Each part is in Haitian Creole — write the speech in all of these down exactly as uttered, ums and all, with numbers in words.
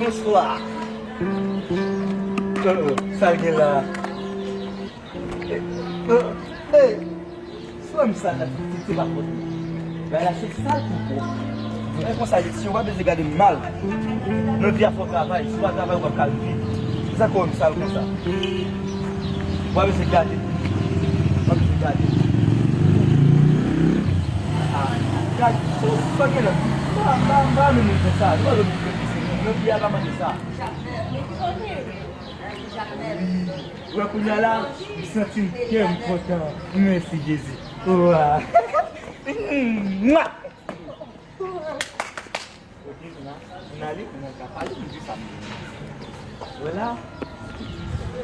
Bonswa. Oh, oh, sa l gen la? Eh, oh, eh, frè m sa la, se, se pa fòt mwen. Bagay la se sal pou pwòp. Mwen konsa, si w pa bezwen gade m mal. Nan vi a fò w travay, si w pa travay, w p ap ka rive. Se sa k fè m sal konsa. W ap ese gade. W ap ese gade. Ah, gade, so, so gen lòt. Mwen, mwen, mwen, mwen, mwen, konsa. Mwen, mwen, mwen, mwen, mwen, mwen, mwen, mwen, Wi, wè kounye a la, m santi m kè m kontan. Mèsi, Jezi. Wa. Mwa. Ok, kounya, moun ale, moun ka pale, m di sa m vle. Wè la,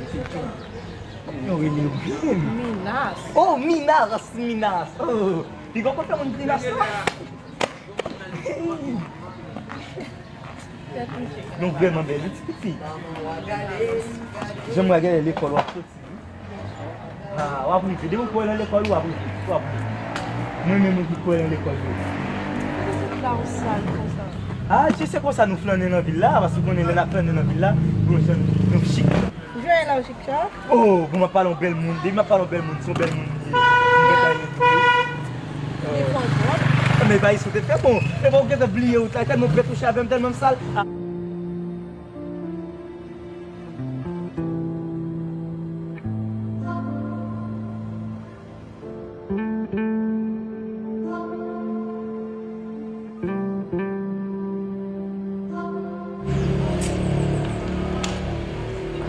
se tou. Yo rele yo byen. Minas. Oh, Minas, Minas. Oh, pi gwo kote moun Minas la. Nou vrèman bèl, wi, ti fi. Jan m wè gade lekòl w ap soti. Ah, w ap rive. Depi w kwè nan lekòl, w ap rive. W ap rive. Mwen menm, mwen ki kwè nan lekòl, wi. Poukisa w sal konsa? Ah, se konsa nou flannen nan vil la, paske w konnen lè n ap flannen nan vil la, nou, nou chik. Jwenn nan chik sa? Oh, bon, m ap pale yon bèl moun. Depi m ap pale yon bèl moun, se yon bèl moun li ye. M gentan ye tou. Li fò twòp. Men pa isit te fè bon. E bon, ou gentan bliye wout la. Tèlman w retouche avè m, tèlman m sal. Ah.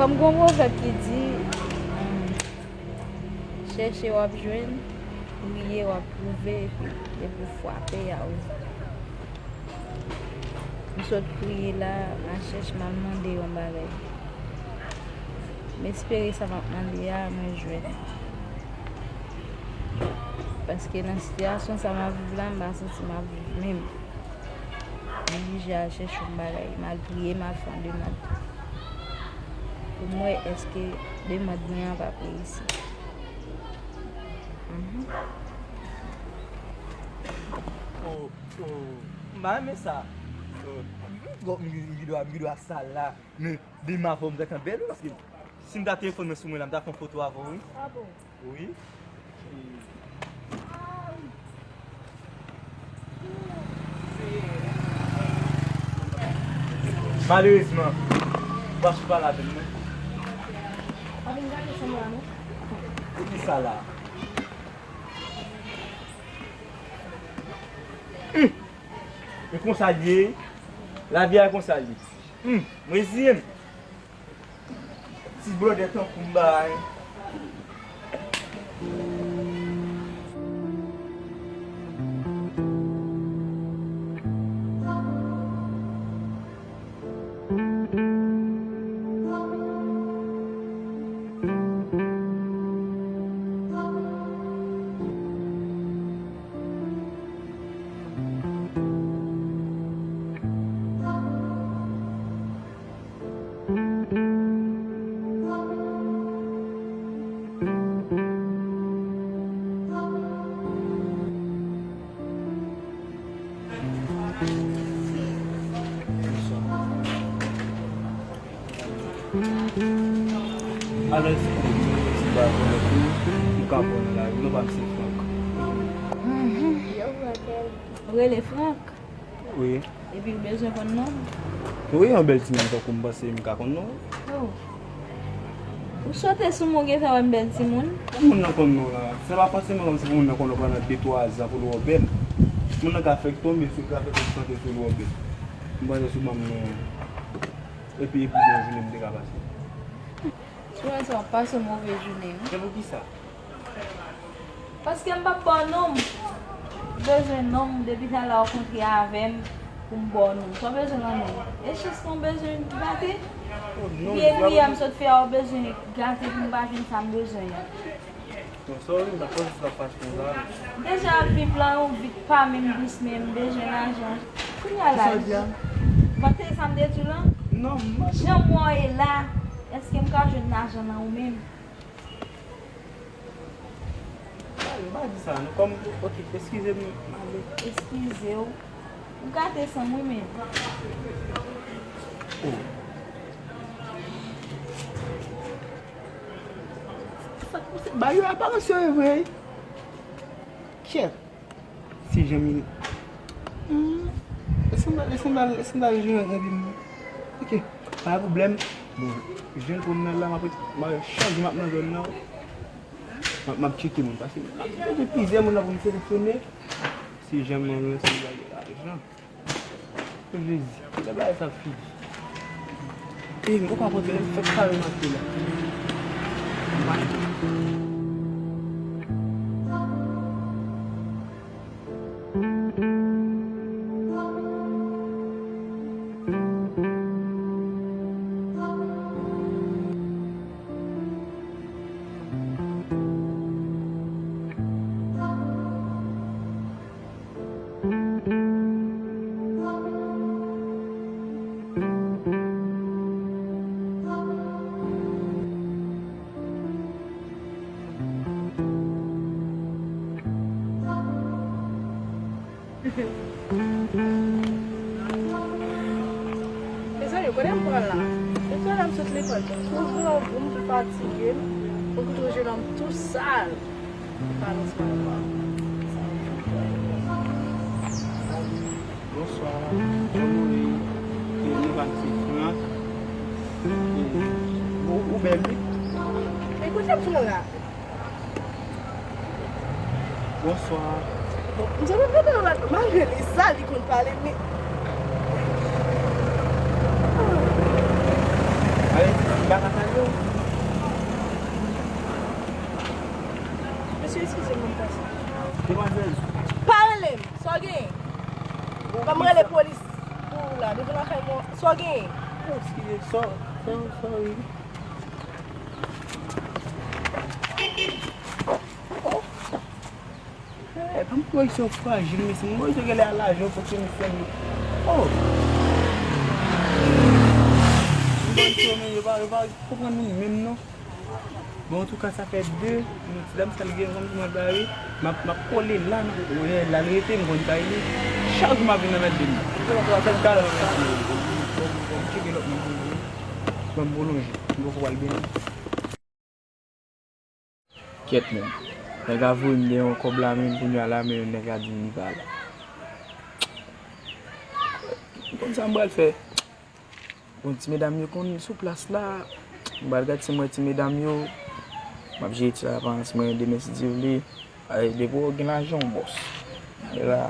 Kòm gon pwovèb ki di, chèche w ap jwenn, kriye w ap twouve, epi depi w frape, y a ouvri. M sot kriye la, m al chèche, m al mande yon bagay. M espere sa m ap mande a, mwen jwenn. Paske nan sitiyasyon sa m ap viv la, m pa santi m ap viv menm. M oblije al chèche yon bagay, m al priye, m al fè yon demann. Pou m wè èske demann mwen an p ap reyisi. Mhm. Oh, oh, m pa renmen sa. Oh, m gen dwa, m gen dwa, m gen dwa sal la. Men, demen avè w m gentan bèl, wi, paske si m ta telefòn mwen sou mwen la, m ta fè yon foto avè w, wi. Ah bon? Wi. Malerezman, w ap sou pa ladann, non. Pa vin gade sanm la, non. Pou ki sa la? Hum! E konsa l ye. Lavi a konsa l ye. Hum! M reziye m. Ti blòdè tankou m ba, hein. Alò, eskize m, si m pa rekonèt ou, ou ka pran nan lari, non pa m se Frank. Mhm. Ou rele Frank? Wi. Epi ou bezwen konn non m? Wi, yon bèl timoun tankou m panse m ka konn non w. Oh. Ou sote sou mwen, ou gentan wè m bèl timoun? Pou moun nan konn non w la, se pa fòseman kòmsi pou moun nan konn non w pandan de twa zan pou l wè w bèl. Moun nan ka fèk tonbe, si l ka fèk sote sou l wè w bèl. M panse si w ban m non w. Epi, epi, bon jounen m te ka pase. Sou wè sa w ap pase yon move jounen, wi. Se poukisa? Paske m p ap ba w non m. Ou bezwen non m, depi talè w kontre avè m pou m ba w non m. Sa w bezwen nan non m? E chans mwen w bezwen gate? Oh, non, epi, epi, m sot fè a w bezwen gate pou m pa jwenn sa m bezwen an. Non, sorry, m pa t panse sa w ap fache konsa. M te jan ap viv lan yon vi k pa menm dous, men m bezwen lajan. Kounye a la, kisa w di a? M pa t tande sa m te di w lan? Non, m pa t... Jan m wè w ye la, èske m ka jwenn lajan nan ou menm? Pale, pa di sa, non. Kòm, ok, eskize m, m ale. Eskize w. Ou gate san m wi, men. Oh. Sa k pase? Bagay yo aparans yo ye vre. Kyèt. Se janm ye. Hmm. Lè sandal, lè sandal, lè sandal jwe nan vi m. Ok. Pa gen pwoblèm. Bon, jan l pran m nan la, m ap ret, m ap, chak jou m ap nan zòn nan. M ap, m ap tcheke moun. Paske m ap tcheke plizyè moun la pou m seleksyone. Se janm nan, se bagay lajan. Jezi, lè bagay sa ap fini. E, m poko konprann lè m fèk kare mache la. Mezanmi, kote m pran la? Depi lè m sot lekòl, m toujou nan wout, m fatige, m poko toujou nan, m tou sal. Bonswa, bonswa. E, nou pa ti fran. E, ou, ou bèl, wi. Men kote m pran la? Bonswa. M sanble tande yon lòt, malgre li sal, li konn pale, men. Ale, m pa ka pale w. Mesye, eskize m, m pase. Demwazèl. Pa rele m. Sa w genyen? Ban m rele polis pou ou la. Depi nan kay mwen, sa w genyen? Eskize, sa, sa, sa, wi. Oh. Eh, pa m kwè se w frajil, mesye. M wè se genlè a lajan w fòk se misye. Oh. M wè se w, men yo pa, yo pa konprann moun menm, non. Bon, antouka, sa fè de minit. Ti dam sa l gen kòm si mwen bare. M ap, m ap kole la, non. Wè, la l rete, m konn kay li. Chak jou m ap vin nan mèt de m. Fè m kale nan mèt de m. Bon, bon, m tcheke lòt moun pou mwen. Ban m pwolonje. M poko pral byen. Kyèt, menm. Nèg la voye m deyò yon kòb la, menm kounye a la, menm nèg la di m li pa la. M konn sa m pral fè. Bon, ti medam yo konn sou plas la. M pral gad si m wè ti medam yo. M ap jere ti aparans mwen demen si Dye vle. Ay, depi w gen lajan, w bòs. E la,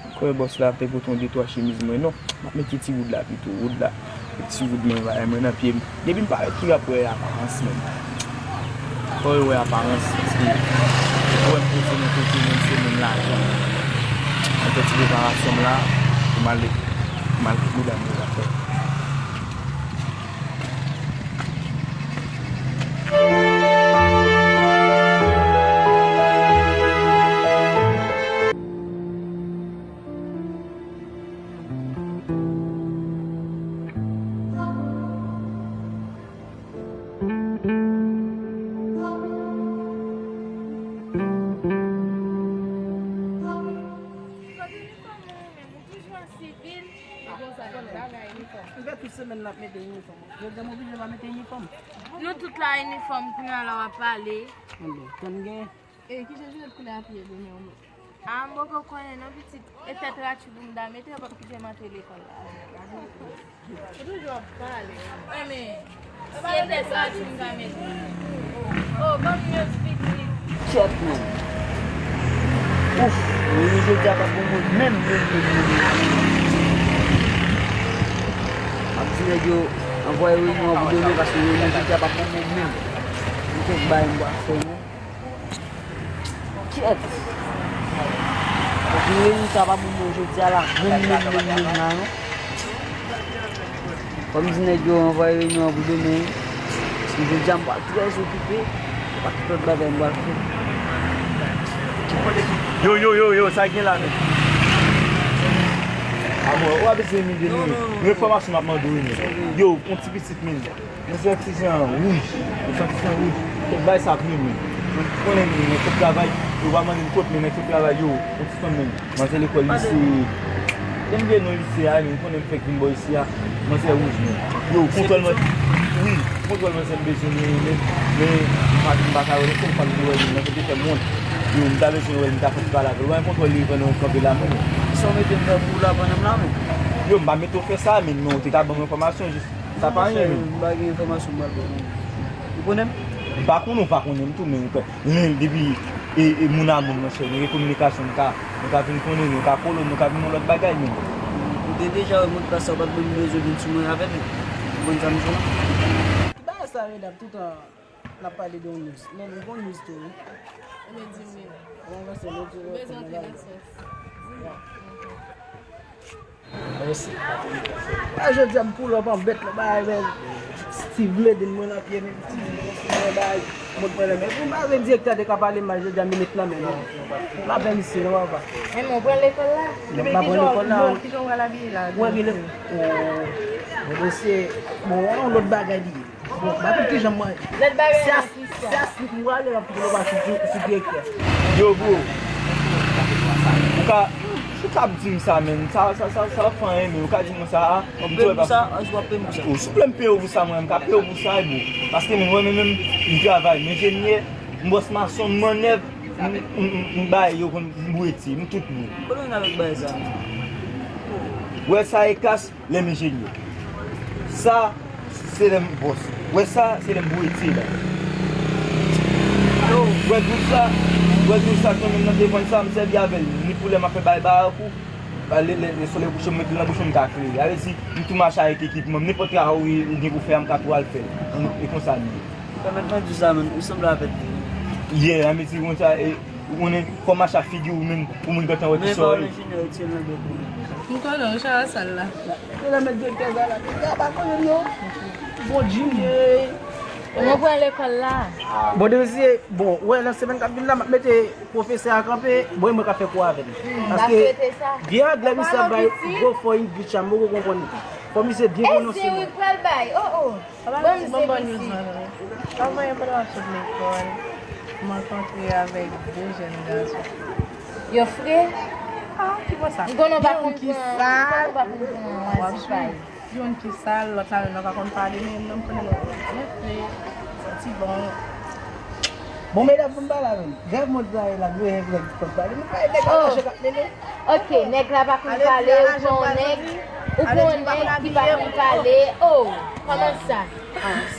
m kwè bòs la te pote yon de twa chemiz mwen, non. M ap mete ti wood la pito, wood la. Ti wood mwen, bagay mwen nan pye m. Depi m parèt, ki rap wè aparans menm. Fò yo wè aparans, paske yo wè m poze nan kote menm se menm lajan. Mwen fè ti preparasyon m la, pou m ale, pou m al kote medam yo la fè. Sivil, e konsa, tout bagay inifòm. M fè tout semèn n ap mete inifòm. Jodi a m oblije pa mete inifòm. Nou tout la inifòm, kounye a la w ap pale. Anben, tann gen. E, kijan Juliette koulè a piye demen w met? A, m poko konnen non, pitit. E tèt ratchou pou m ta mete, yo p ap kite m antre lekòl la. Ou toujou ap pale. Enben, si e tèt ratchou m ta mete. Oh, ban m yon ti pitit. Kyèt, menm. Ouf, men jodi a p ap bon moun menm, menm, menm, menm. M ap di nèg yo anvwaye reyinyon an pou demen, paske reyinyon jodi a p ap bon moun menm. M kèk bagay m pral fè, non. Kyèt. Paske reyinyon sa pa bon moun jodi a la, menm, menm, menm, menm la, non. Fò m di nèg yo anvwaye reyinyon an pou demen. Paske jodi a m pral trè okipe. Pa tout lòt bagay m pral fè. Yo, yo, yo, yo, sa gen la menm? A bon, w ap eseye mide nou. Yon enfòmasyon m ap mande w, men. Yo, yon ti pitit, men. Mwen santi jan wouj. Mwen santi jan wouj. Kèk bagay sa ap rive. Mwen konnen nèg k ap travay, yo pa mande m kot, men nèg k ap travay yo, yon ti fanm menm. Manzè lekòl lise, Lè m vye nan lise a, men m konnen m fèk vin bò isi a, manzè wouj men. Yo, kontwòl mwen, wi, kontwòl mwen se m bezwen li, men, men, m pa, m pa ka wè l, m pa vle wè li, mwen te fè m wont. Yo, m ta bezwen wè l, m ta fè ti pale avè l. Wè kontwòl li pandan w kanpe la, men. Sa w mete m fè pou w la pandan m la, men? Yo, m pa mete w fè sa, men, men w te ka ban m enfòmasyon, jis, sa pa anyen, men. M pa gen enfòmasyon m pral ba w, non. Ou konnen m? M pa konnen w pa konnen m tou, men, men depi, e, e, moun a moun, monchè, nou gen kominikasyon, nou ka, nou ka vin konnen, nou ka kole, nou ka vin yon lòt bagay, men. Ou te deja wè modpas sa, ou pa t menm bezwen vin sou mwen avè l. Ou konprann sa m di w? Ki bagay sa, medam, toutan n ap pale de yon news. Men, nou gon news tou, wi. Ebyen, di m li. Ou bezwen antre nan sòs. Mèsi. A, jodi a m pull up an bèt la, bagay, men, Steve Leden mwen nan pye, men, ti bagay, mwen pran nan men. Pou m pa vle direktè te ka pale mal, jodi a m met nan men, non. M pa pè misye, non, papa. Men, men, w pran lekòl la? Non, m pa pran lekòl la. Bon, kijan w pral abiye la? Mwen gen le, o, bon, mesye, bon, yon lòt bagay li ye. Bon, m pa konn kijan mwen. Lòt bagay la, ki sa? Se a Steve m prale, l ap kite l pa sou, sou direktè. Yo, bro. Ou ka, ou ka ap di m sa, men. Sa, sa, sa, sa fè anyen, men. Ou ka di m sa, a. Ou peye m pou sa, ansi w ap peye m pou sa. Ou souple m peye w pou sa, mwen, m ka peye w pou sa, bro. Paske, men, mwen, men, menm, m travay, m enjenyè, m bòs mason, m mannèv, m, m, m, m bay, yo konn, m bouye ti, m tout, bro. Kote w vin avèk bagay sa? Wè sa e kas, lè m enjenyè. Sa, se lè m bòs. Wè sa, se lè m bouye ti la. Yo, wè dlo sa, wè dlo sa, kanmenm nan defann sa, m sèvi avè l. Ni pou lè m ap fè bay barakou, ba, lè, lè, lè solèy kouche, m met li nan bouch mwen, m ka klere. Sa vle di, m tou mache avèk ekipman m. Nenpòt travay ou, ou gen pou fè a, m ka tou al fè l. E konsa li ye. Pèmèt mwen di w sa, menm, ou sanble avèk li. Yeah, sa vle di, konsa, e, ou konnen, fò w mache ak figi w menm, pou moun gentan wè ki sa w ye. Men pa w enjenyè, retire l nan bèk ou. M konnen w, chak sal la. Yo la met direktè sa la. Direktè a pa konnen m non. Bon, Jim. Mwen pran lekòl la. Bon, depi se, bon, wè, nan semèn k ap vin la, m ap mete pwofesè a kanpe, bon, e mwen k ap fè kou avè l. Paske vye anglè misye ap bay gwo fò English a, m poko konprann. Fò misye byen pwononse non. Esiri pral bay, oh, oh. Papa, m di bon, bon news, manmi. Anvan yè, pandan m ap sot lekòl, m rankontre avèk de jèn gason. Yo fre? Ah, ki bò sa? M konnen w pa konn pran, m konnen w pa konn pran wazifay. Youn ki sal, lòt la menm nan pa konn pale, men youn nan m konnen lòt la byen fre, santi bon. Bon, medam, pou m pale avè l. Gad mòd sa ye la, m bezwen nèg ki konn pale. Men pa nèg la mache k ap mennen. Ok, nèg la pa konn pale, ou pran yon nèg, ou pran yon nèg ki pa konn pale. Oh, kòman sa?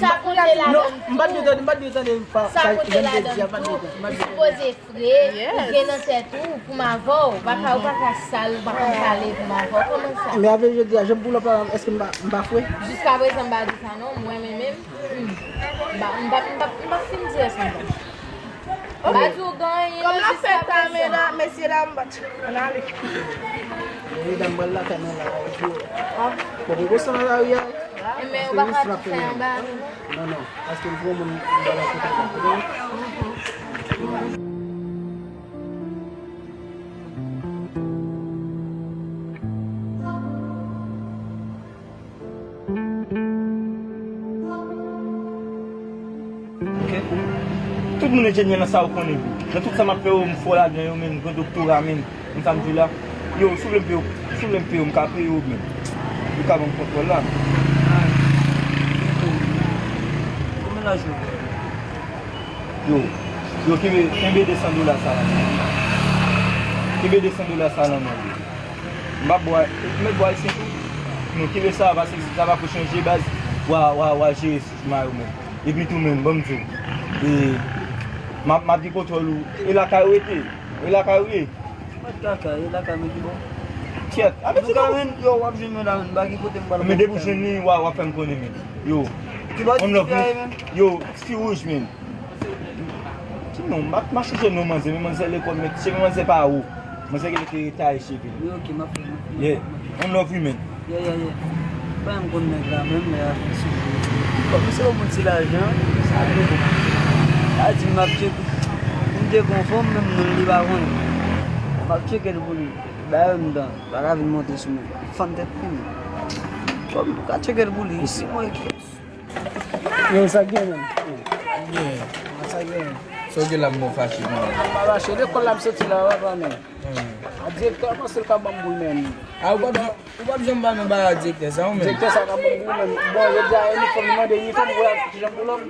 Sa konte ladan tou. Non, m pa t vle tande, m pa t vle tande pa, sa konte ladan tou. Ou sipoze fre, ou gen nan tèt ou, pou m avè w. Ou pa ka, ou pa ka sal, ou pa konn pale pou m avè w. Kòman sa? Men avè jodi a, jan m pull up la, èske m pa, m pa fre? Jiskaprezan, m pa di sa non, mwen menm menm. Hmm. M pa, m pa, m pa, m pa fin di èske m pa. Ok. M pa di w gen anyen non, jiskaprezan. Kòm l ap fè ta, men la, mesye dam, bat. Ann ale. Medam, mwen lakay mwen la, epi, ah, bon, m konsa nan lari a. Enben, ou pa ka tou fè anba nou non. Non, non, paske m pran moun m ba la kote kote. Ok. Tout moun enjenyè nan sa ou konnen. Nan tout sa m ap fè yo, m fò ladan yo, men m gen doktora, men. Konn sa m di la? Yo, si w vle m peye w, si w vle m peye w, m ka peye w, men. Yo ka ban m kontwòl la. Konbyen lajan? Yo, yo, kenbe, kenbe de san dola sa la. Kenbe de san dola sa la, man. M pa bwè, mèt bwè ayisyen tou. Nou kenbe sa, paske sa pa pou chanje baz. Wa, wa, wa jere sou mayo menm. Epi tou menm, ban m di w. E, m ap, m ap gen kontwòl ou. E lakay ou rete? E lakay ou ye? Mwen kaka, e lakay mwen ki bon. Kyèt. A, men ti nou ka menm, yo, w ap jwenn mwen la menm, m pa gen kote m pral. Men depi w jwenn li, w a, w ap fè m konnen menm. Yo. Ki bò ti fi a ye menm? Yo, ti fi wouj menm. Ki non, m ap, m ap chèche non manzè, men manzè lekòl, men cheve manzè pa wo. Manzè gen lè te taye cheve l. Wi, ok, m ap fè, m ap fè, m ap fè. Yeah. One love, wi, man. Yeah, yeah, yeah. Mwen menm konn nèg la, menm lè a vin sou mwen. Bon, misye ban mwen ti lajan, sa vle bon. A di m ap tcheke. M te gon fanm, menm non li pa konnen. M ap tcheke l pou li. Dayè, m dan, pa ka vin monte sou mwen. Fann tèt li menm. Bon, m ka tcheke l pou li. Si mwen ki Yo, sa gen menm? Sa gen. Sa w gen la m bon fache menm. M pa fache. Lekòl la m soti la, papa menm. Hmm. A direktè a panse l ka ban m boul menm. A, ou p ap, ou p ap janm ba non ba direktè sa, ou menm? Direktè sa ka ban m gou menm. Bon, jodi a, inifòm, li mande inifòm pou la, kijan pou lòm.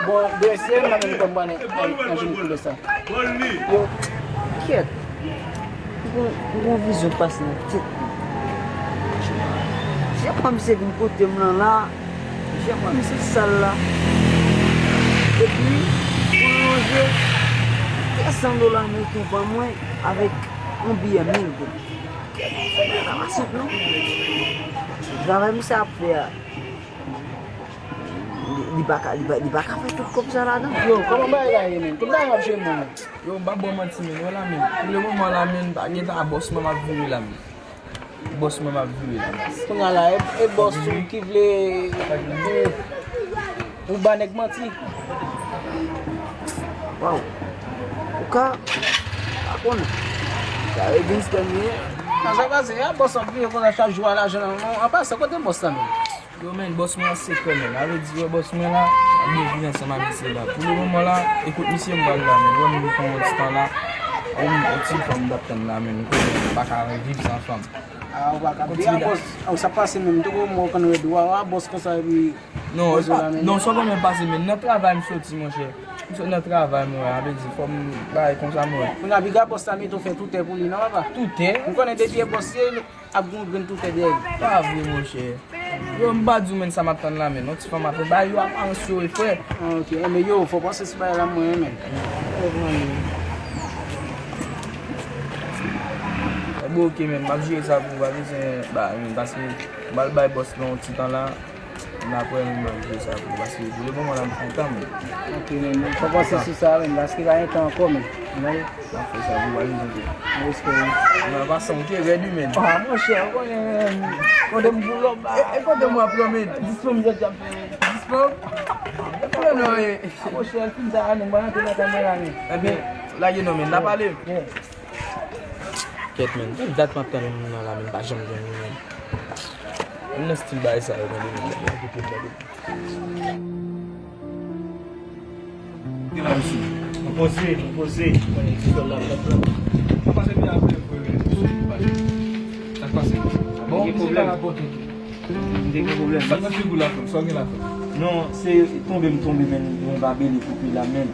Bon, dwesye, mwen menm, kòm mwen, an, an, an, koulè sa. Yo, kyèt. M gon, m gon vizyon k pase nan tèt mwen. Chak fwa misye vin kote m lan la, chak fwa misye sal la. Epi, pou lonje, trè san dola ameriken pa mwen avèk yon biyè mil goud. Travay pa senp non. Travay misye ap fè a, li, li pa ka, li pa, li pa ka fè tout kòb sa ladan. Yo, kòman bagay la ye, menm? Tout bagay ap jwe, menm. Yo, m pa ba w manti, menm. Wè la, menm. Pou le moman la, menm, pa gen tan, bòs mwen m ap vire la, menm. Bòs mwen m ap vire la, menm. Kounye a la, e, e bòs ou ki vle ou, ou ba nèg manti. Waw. Ou ka, pa konnen. Sa e gangsta m ye. Nan sa pase, a bòs ap vire konsa chak jou a lajan nan men w. An pasan, kote bòs la menm? Yo, menm, bòs mwen an sekrè, menm. A vle di, wè, bòs mwen la, ap byen viv ansanm ak misye la. Pou le moman la, e kot misye m pral la, menm. Wè, m vin fè yon ti tan la. Yon, yon ti fanm m t ap tann la, menm. M konnen m pa ka viv san fanm. A, ou pa ka di a bòs, a, ou sa pase menm, m te konn wè w konn rèd wa, wa, bòs konsa, epi Non, e pa, non, sa w konnen pase, menm. Nan travay m soti, monchè. M sot nan travay, mwen, a vle di, fò m bay konsa, mwen. Kounye a, piga bòs la mete w fè toutè pou li, non, papa? Toutè? M konnen depi e bòs ye, ap gon grenn toutè dèyè li. Pa vre, monchè. Yo, m pa di w, menm, sa m ap tann la, menm. Yon ti fanm ap bay yo aparans yo, e frè. Ah, ok. Enben, yo, fò w panse sou bagay la, mwen, menm. Enben, ok, menm. M ap jere sa pou w, pa bezwen ba, menm, paske m pral bay bòs la yon ti tan la. N ap wè menm, m ap jere sa pou ou, paske pou le moman la, m kontan, menm. Ok, menm. Fò w panse sou sa, menm, paske pa gen tan ankò, menm. N ap fè sa pou w, pa gen tan. Respè, wi. Nan pasan, ou te rèd, wi, menm. Ah, monchè, ou konnen, menm. Kote m pou lòb, e, e kote m w ap lòb, menm? Dispo m jodi ap fè. Dispo? E konnen, non, e. Ah, monchè, fin sa, nou, mwen rantre nan kay mwen la, menm. Enben, lage non, menm, n a pale. Yeah. Kèt, menm. Bèl dat m ap tann moun nan la, menm, pa janm jwenn li, menm. Menm nan stil bagay sa yo, tande, menm. Mwen poze, mwen poze. Konnen ti sòl la, la, la. Mwen pase pi apre, mwen, mwen, mwen, mwen, sa k pase? Bon, misye pa rapòte tou. M te gen pwoblèm. Sa k nan figi w la, frè m? Sa w gen la, frè m? Non, se tonbe m tonbe, menm, yon babele koupe la, menm.